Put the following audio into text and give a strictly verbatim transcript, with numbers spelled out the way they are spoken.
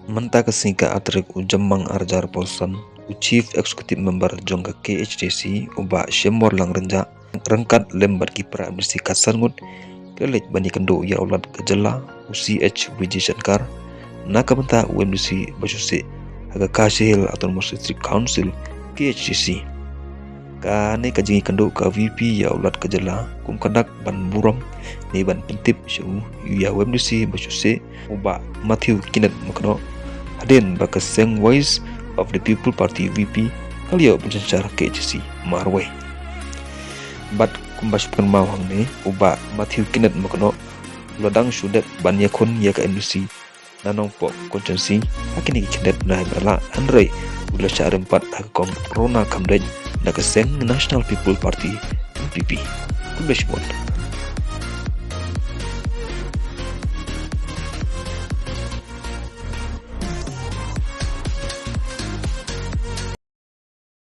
Mynta ka sngi ka ar tarik u Jymmang ar hajar arphew san, u Chief Executive Member jong ka K H A D C, u Bah Shemborlang Rynjah, ryngkat lem bad ki para M D C khatsan ngut, ki la leit ban ïakynduh ïa u Lat ka jylla, u C H Vijayashankar, na ka bynta u M D C ba shu seh ha ka Khasi Hills Autonomous District Council, K H A D C. Kane ka jingïakynduh ka V P ïa u Lat ka jylla kum ka dak ban burom ne ban pyntip sha u ïa u M D C ba shu seh, u Bah Matthew Kenneth Myknoh, hadien ba ka seng Voice of the People Party, V P, ka la ïoh ban synshar K H A D C marwei. Bad kumba shu pynpaw hangne, u Bah Matthew Kenneth Myknoh u la dang shu dep ban ïakhun ïa ka M D C na Nongpoh constituency ha kine ki khyndiat bnai ba la lah, hynrei u la shah rim pat ha ka kong Rona Khamdeit na ka seng National People Party, N P P. Khublei shibun.